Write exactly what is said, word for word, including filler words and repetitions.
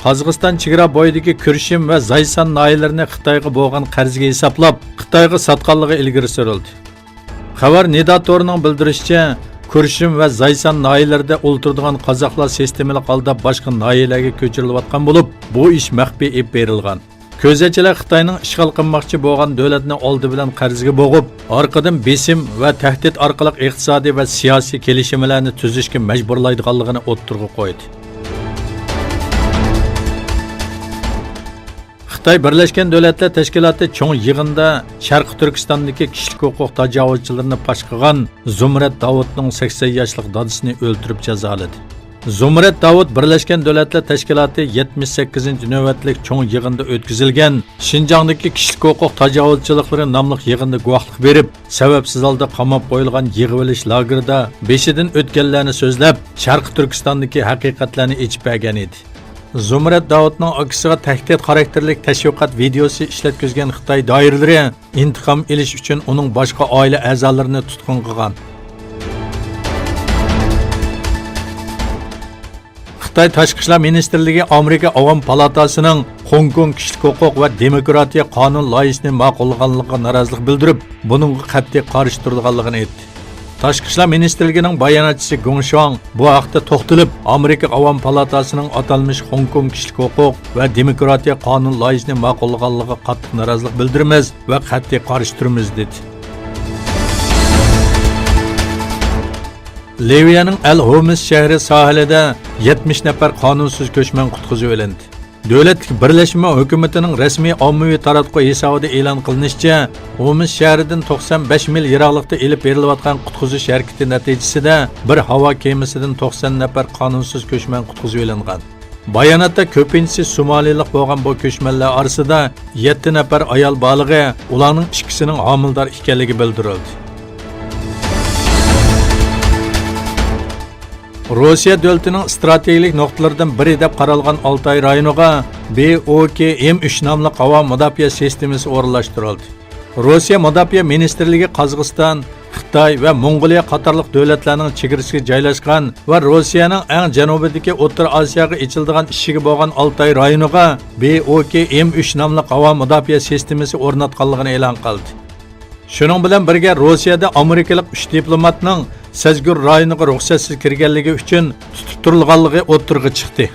قازاقىستان چېگرا بويىدىكى كۈرشىم ۋە زايسان ناھىيەلىرىنى خىتايغا بولغان قەرزگە ھېسابلاپ، خىتايغا ساتقانلىقى ئىلگىرى سۈرۈلدى. خەۋەر نىدا تورىنىڭ بىلدۈرۈشىچە، كۈرشۈم ۋە زايسان ناھىيەلىرىدە ئولتۇرىدىغان قازاقلار سىستېمىلىق ھالدا باشقا ناھىيەلەرگە كۆچۈرۈلۈۋاتقان بولۇپ، بۇ ئىش مەخپىي ئېلىپ بېرىلغان. كۆزەتچىلەر خىتاينىڭ ئىشغال قىلماقچى بولغان دۆلەتنى ئالدى بىلەن قەرزگە بوغۇپ، ئارقىدىن بېسىم ۋە تەھدىت ئارقىلىق ئىقتىسادىي ۋە سىياسىي كېلىشىملەرنى تۈزۈشكە مەجبۇرلايدىغانلىقىنى ئوتتۇرىغا قويدى. خىتاي بىرلەشكەن دۆلەتلەر تەشكىلاتى چوڭ يىغىندا شەرقىي تۈركىستاندىكى كىشىلىك ھوقۇق تاجاۋۇزچىلىرىنى پاش قىلغان زۇمرەت داۋۇتنىڭ سەكسەن ياشلىق دادىسىنى ئۆلتۈرۈپ جازالىدى. زۇمرەت داۋۇت بىرلەشكەن دۆلەتلەر تەشكىلاتى يەتمىش سەككىزىنچى نۆۋەتلىك چوڭ يىغىندا ئۆتكۈزۈلگەن شىنجاڭدىكى كىشىلىك ھوقۇق تاجاۋۇزچىلىقلىرى ناملىق يىغىندا گۇۋاھلىق بېرىپ، سەۋەبسىز ھالدا قاماپ قويۇلغان يىغىۋېلىش لاگېرىدا بېشىدىن ئۆتكەنلەرنى سۆزلەپ، شەرقىي تۈركىستاندىكى ھەقىقەتلەرنى ئېچىپ بەرگەن ئىدى. زۇمرەت داۋۇتنىڭ ئاكىسىغا تەھدىت خاراكتېرلىك تەشۋىقات ۋىدېئوسى ئىشلەتكۈزگەن خىتاي دائىرىلىرى ئىنتىقام ئېلىش ئۈچۈن ئۇنىڭ باشقا ئائىلە ئەزالىرىنى تۇتقۇن قىلغان. خىتاي تاشقى ئىشلار مىنىستىرلىكى ئامېرىكا ئاۋام پالاتاسىنىڭ خوڭكوڭ كىشىلىك ھوقۇق ۋە دېموكراتىيە قانۇن لايىھىسىنى ماقۇللىغانلىقىغا نارازىلىق بىلدۈرۈپ، بۇنىڭغا قەتئىي قارشى تۇرىدىغانلىقىنى ئېيتتى. تاشقى ئىشلار مىنىستىرلىكىنىڭ باياناتچىسى گۇڭ شۇاڭ بۇ ھەقتە توختىلىپ، ئامېرىكا ئاۋام پالاتاسىنىڭ ئاتالمىش خوڭكوڭ كىشىلىك ھوقۇق ۋە دېموكراتىيە قانۇن لايىھىسىنى ماقۇللىغانلىقىغا قاتتىق نارازىلىق بىلدۈرىمىز ۋە قەتئىي قارشى تۇرىمىز، دېدى. لىۋىيەنىڭ ئەل ھومس شەھىرى ساھىلىدا يەتمىش نەپەر قانۇنسىز كۆچمەن قۇتقۇزۇۋېلىندى. دۆلەتلىك بىرلەشمە ھۆكۈمىتىنىڭ رەسمىي ئاممىۋى تاراتقۇ ھېسابىدا ئېلان قىلىنىشىچە، ھومس شەھىرىدىن توقسان بەش مىل يىراقلىقتا ئېلىپ بېرىلىۋاتقان قۇتقۇزۇش ھەرىكىتى نەتىجىسىدە بىر ھاۋا كېمىسىدىن توقسان نەپەر قانۇنسىز كۆچمەن قۇتقۇزۇۋېلىنغان. باياناتتا كۆپىنچىسى سومالىلىق بولغان بۇ كۆچمەنلەر ئارىسىدا يەتتە نەپەر ئايال بارلىقى، ئۇلارنىڭ ئىككىسىنىڭ ھامىلىدار ئىكەنلىكى بىلدۈرۈلدى. روسىيە دۆلىتىنىڭ ئىستراتېگىيەلىك نۇقتىلىرىدىن بىرى دەپ قارالغان ئالتاي رايونىغا بى ئو كې ئېم ئۈچ ناملىق ھاۋا مۇداپىئە سىستېمىسى ئورۇنلاشتۇرۇلدى. روسىيە مۇداپىئە مىنىستىرلىكى قازاقىستان، خىتاي ۋە موڭغۇلىيە قاتارلىق دۆلەتلەرنىڭ چېگرىسىگە جايلاشقان ۋە روسىيەنىڭ ئەڭ جەنۇبىدىكى ئوتتۇرا ئاسىياغا ئېچىلىدىغان ئىشىكى بولغان ئالتاي رايونىغا بى ئو كې ئېم ئۈچ ناملىق ھاۋا مۇداپىئە سىستېمىسى ئورناتقانلىقىنى ئېلان قىلدى. شۇنىڭ بىلەن بىرگە، روسىيەدە ئامېرىكىلىق ئۈچ دىپلوماتنىڭ سەزگۈر رايونىغا رۇخسەتسىز كىرگەنلىكى ئۈچۈن تۇتۇپ تۇرۇلغانلىقى ئوتتۇرىغا چىقتى.